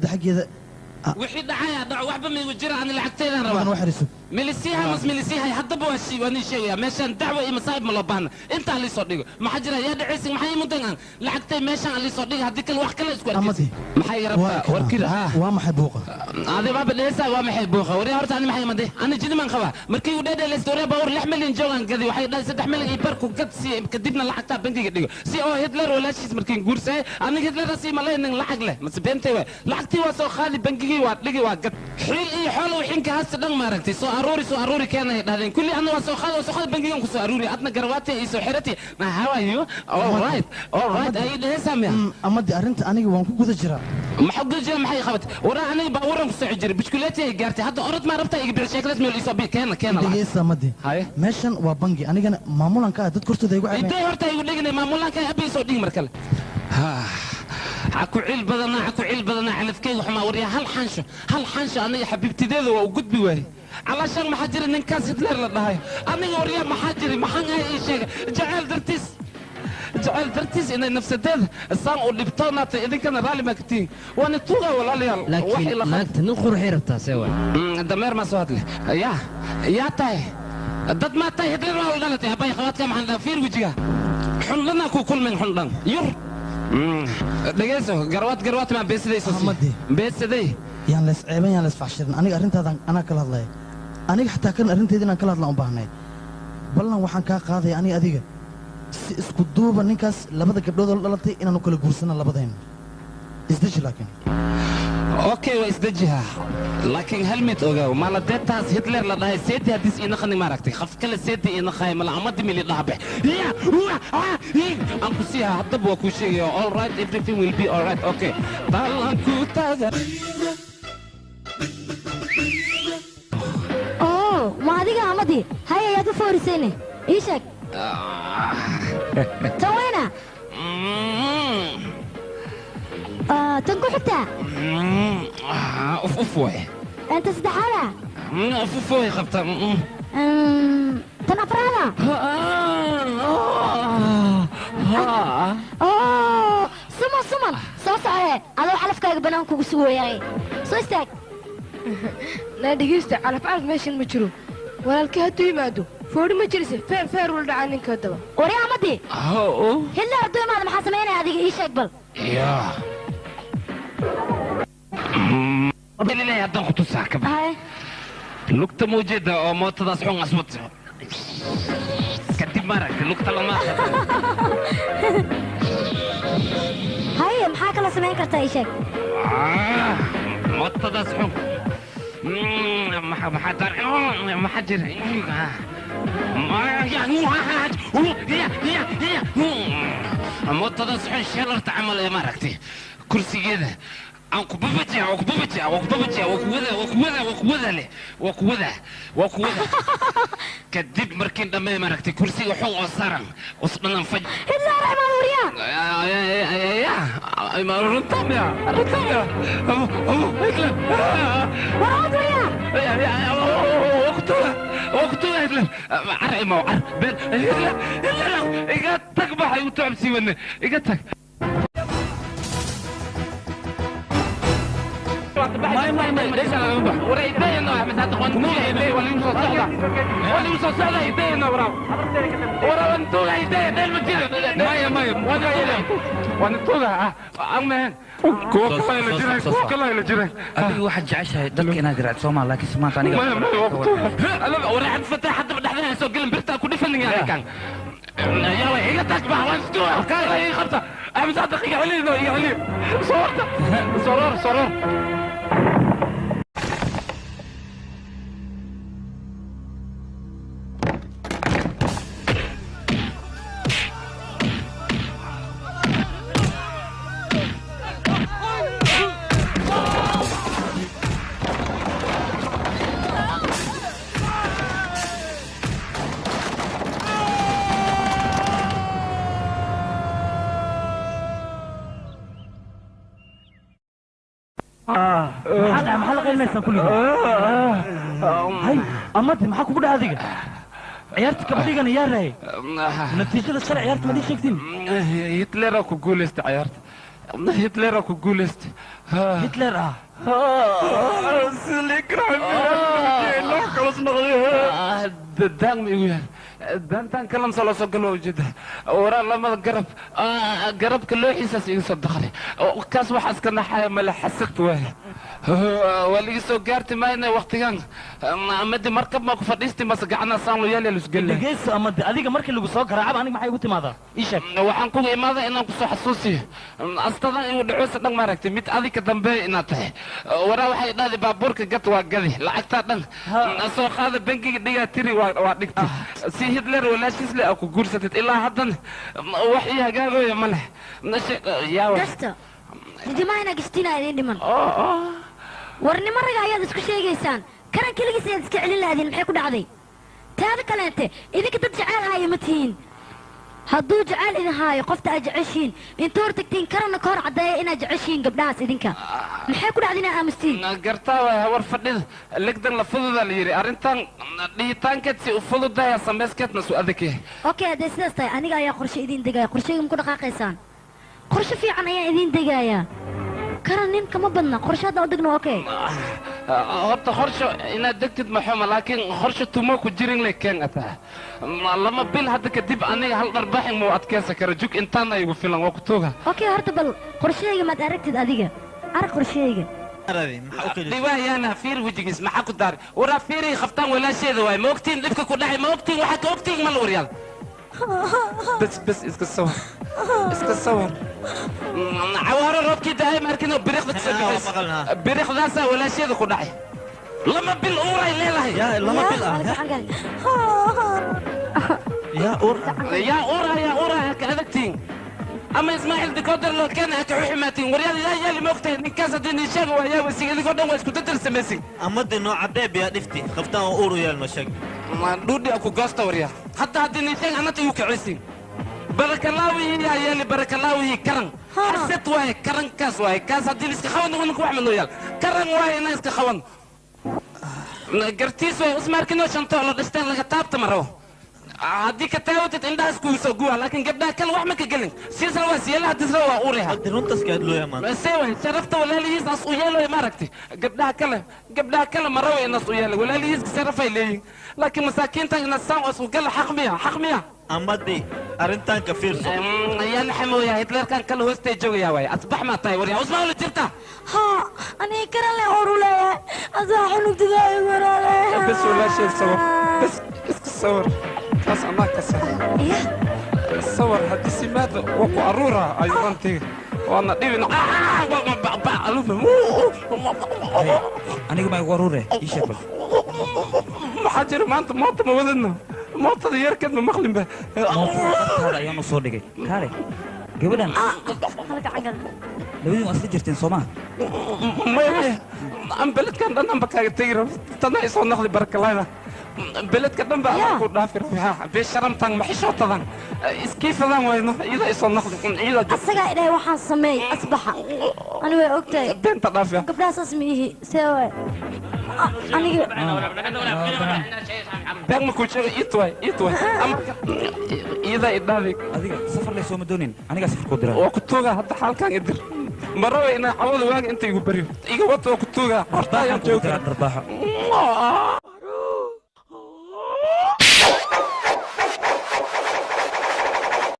Xaggeeda. Wixii dhacaya dhaco, waxba ma igu jira, ani lacagteedaan Waxaan rabaa. Wax xiriso. Milisiiha mas milisiihay haddaba waa niin sheegaya, meeshaan dacwa iyo masaa'ib ma loo baahna. Intaa liisoo dhigo, maxaa jira? Yaa dhacaysin? Maxaa ii mudan aan lacagtay meeshaan aan liisoo dhiga? Haddii kale wax kale isku arkaysa. Amadi. Maxay iga rabtaa warkida ha? Waa maxay buuqa? Adi baaba dheheysaa, waa maxay buuqa? Waryaa, horta ani maxay imaday? Ani jinimaan qabaa. Markii uu dheedheelaysta, waryaa, baabuur 6 milyan joogaan gadi. Waxay dhahay 3.5 milyan ku gad, si kadibna lacagtaa bangiga dhigo, si oo Hitler walaashiis markiin guursahay. Aniga Hitler sii malaynin lacag leh mase beentay waay. Lacagtii waa soo qaadi, bangigii waa dhigi, waa gad. Xiil iyo xoolo wixinka hasta dhan maaragtay soo aruuri, soo aruuri keenay dhahdeen kulli. Ana waa soo qaadi, waa soo qaadi, bangigan ku soo aruuri. Adna garwaati iyo soo xirati. How are you? All right, all right, ay dheheysaa miya? Amadi, arrinta aniga waan ku guda jiraa. Maxaa guda jira? Maxay qabatay? Waraa, aniga baabuuran ku soo jiray, bushkuleeti ay gaartay. Hadda orod maa rabtaa? Iga bixi sheekadaas. Meel isoo bi keena, keena lacag. Dhegeysta, Amadi. Haye. Meeshan waa bangi, anigana maamulan ka ah, dad kortooda igu ceebeen. Intee horta igu dhignay maamulanka abi soo dhigi mar kale. Ha ku cil badanaa, ha ku cil badanaa. Calafkeyga xumaa. Waryaa, hal xansho, hal xansho aniga xabiibtideeda waa u gudbi waayey. Calaashaan maxaa jira ninkaas Hitler la dhahay? Aniga waryaa, maxaa jira? Maxaan ahay? Ii sheega. Jacayl dartiis, jacayl dartiis inay nafsadeeda saan u dhibtoonaata, idinkana raalli maa ka tihiin? Waana tuugaa, walaalayaal. Wax Laakiin ila naagta nin quruxay rabtaa, see waay? Dameer maa soo hadle. Yaa yaa tahay? Dad maa tahay? Hitler waa la dhalatay habay khawaadka. Maxaan dhaha? Fiir wejiga xundhanaa ku kulmin, xundhan yur. Dhegeyso, garwaad, garwaad maa beesadayso? Amadi. Beesaday. Yaan lees ceeban, yaan lees faxshirin. Aniga arrintaadan anaa kala hadlaya. Aniga xataa kan arrinteeda inaan kala hadlaan u baahnay. Ballan waxaan kaa qaadaya, aniga adiga si isku duuba ninkaas labada gabdhood oo la dhalatay inaanu kala guursano labadayna. Isdeji laakiin. Okay, waa isdejiha, laakiin hal mid ogaaw: maaladeetaas Hitler la dhahay seeti haddiis inaqani maaragtay qaf kale seeti inaqahay mala amadi mili dhahabex ya wa aan ku siiha. Haddaba waa kuu sheegaya. All right, everything will be all right. Okay, ballan ku taagan. Oo ma adiga Amadi? Hay, ayaad u foorisayne? Ii sheeg tan weyna. Tan ku xigtaa? Uf uf way. Inta saddexaada? Uf uf way qabta. Tan afraada? Oo suman suman soo socohe, adoo calafkaaga banaan kugu sugayaay. Soo istaag. Naa dhegeysta, calaf calaf meeshan ma jiro. Walaalkii hadduu yimaado foori ma jirise, feer feer ula dhacaa ninka haddaba. Wari Amadi, Hitler hadduu imaado maxaa samaynaya adiga? Ii sheeg bal. Ya ilaahay, haddaan ku tusaa kaba. Haye. Lugta mawjeeda oo mootadaas xun aswad kadib maaragtay lugta lama. Haye, maxaa kala samayn kartaa? Ii sheeg. Mootadaas xun maxaa dar maxaa jira? Mootadaas xun sheelarta camal ee maaragtay kursigeeda aan ku babajiya, waa ku babajiya, waa ku babajiya, waa ku wada, waa ku wada, waa ku wada leh, waa ku wada, waa ku wada. Kadib markiin dhammee maaragtay kursiga xun oo saaran usdhanan faj. Hitler imaad, wariyaa. Runtamia, runtamia, Hitler. Waraad, wariyaa. Waqtuga, waqtuga Hitler car imaw car been. Hitler, Hitler, iga tag, baxay u tacabsii wadne, iga tag. Adiga waxaad jeceshahay dadka inaad garaacdo soomaa, laakiin maanta aniga Soror, soror. Maxaa dhacay? Maxaa la qaylinaysaa kulligood? Hay Amadi, maxaa kugu dhaca adiga? Ciyaarta kabadhigana yaa raayay? Natiijada shalay ciyaarta maad ii sheegtiin? Hitlera ku guulaysta ciyaarta. Hitler ku guuleystay Hitler ah daan ma igu yaal daantaan kalamsa loo soo galo ujeeda waraa lamada garab garabka looxiisaas iga soo daqray kaas waxaas ka naxaya male xasad waay waa liga soo gaarti maayna waqtigan amadi markab ma ku fadhiisti mase gacana saan loo yaal lusgelle dhegeyso amadi adiga markii lagu soo garaacaba aniga maxay igu timaadaa ii sheeg waxaan kugu imaadaa inaan kusoo xasuusiyo astadan inuu dhacoysa dhan maaragtay mid adiga dambe inaad tahay waraa waxay dhahday baabuurka gad waa gadi lacagtaa dhan soo qaada bangiga dhigaa tiri waa dhigtay si Hitler walaashiis le ku guursatid ilaa haddan wax ii hagaagooya ma leh gasta didimaha gastina idin dhiman war nima raga ayaad isku sheegaysaan karan keligiis ayaad iska celin lahaydin maxay ku dhacday taada kaleente idinka dad jecel haayo ma tihiin hadduu jecel idin haayo qofta aad jeceshiin inta hor tagtiin karanna ka hor caddeeya inaad jeceshiin gabdhahaas idinka maxay ku dhacday inaad aamustiin gartaa waay hawar fadhida legdan la fududaa la yidhi arrintan dhihitaankeed si u fududaya samayskeedna su adag yahay okay hadday sidaas tahay aniga ayaa qorshe idiin degaya qorsheyga ma ku dhaqaaqaysaan qorshe fiican ayaan idiin degayaa karan nin kama badna qorshe haddaan u degno okay horta qorsho inaad degtid ma xuma laakiin qorsho tumo ku jirin le keen ataa lama bil hadda kadib aniga hal dharbaxin muu adkeysan karo jug intaana igu filan waa ku tuuga okay horta bal qorsheyga maad aragtid adiga arag qorsheyga dhiwaayaana fiir wejigiis maxaa ku daari waraa fiiray khaftaan walaasheeda waay ma ogtiin dhibka ku dhacay ma ogtiin waxaa ka ogtiin ma la waryaal bas bas iska sawir iska sawir cawaaro roobkii dahay markiina biriqda kasoo bixis biriqdaasaa walaasheeda ku dhacay lama bil uuray leedahay lama bil ah yaa uur yaa uura yaa uura ka adagtiin ama ismaaciil dikoodar loo keena ka xumaatiin waryaal yaa yaali ma ogtahay ninkaas haddii nin sheega waa yaa wasiga idinkoo dhan waa isku dadar samaysin amadi noo caddeeb yaa dhifti khaftaan oo uur u yaal noo sheeg dhuudhi ku goosta waryaa hatta haddii nin sheega anata igu kicisiin barakalaawihi yaa yeeli barakalaawihi karan xasad waaye karankaas waaye kaas haddii liska qaban ninka wax ma noo yaal karan waaye inaan iska qaban gartiis waaye usmaarkinoo shanto la dhishteen laga taabta ma rabo haddii ka taawatid indhahaas kugu soo guwa laakiin gabdhaha kale wax ma ka gelin siisna waa siyeelaha disna waa uuriha runtaas ka hadlooya maanta see waay sharafta walaalihiis as u yeeloy maaragtay gabdhaha kale ma rabo inaas u yeelay walaalihiiska sharafay leeyihin laakiin masaakiintan inaas saan isku gala xaq miya xaq miya amadi arrintan ka fiirso yaa naxamooya hitlerkan kale hoostay joogaya waay asbax maa tahay waryaa usmaa la jirta haa aniga karan le uur u leeyahay asaa xunugtidaayo walaale bas walaasheed sawir bas iska sawir kaas anaa ka sax sawir haddii simaada waa ku aruura ayuu rantiga waana dhibin aniga ma igu aruure ii sheeg bal maxaa jira maanta moota ma wadadna mootada yarkeed ma maqlinba mootada ayaan u soo dhigay kaale gabadhan labadiin waa isla jirteen soo maha maya aan beledkan dhan anba kaaga tegi rabo tana isoo noqdi barakalayda beledka dhan baa adaa ku dhaafi rabaa beesharamtan maxishootadan iskiifadan wayno iyada isoo noqdi iyada asagaa idhahay waxaan sameey asbaxa ani way ogtahay beenta dhaafiya gabdhaha saas ma ihi see waay aniga been ma kuu sheego iitwaay iitwaay iyada idhaafi adiga safar lay sooma doonin anigaa safar kuu diraa waa ku tuugaa hadda xaalkan idir ma rabo inaa cawada waaga inta igu baryo iga wata waa ku tuugaa horta ayaan joogaa dharbaaxo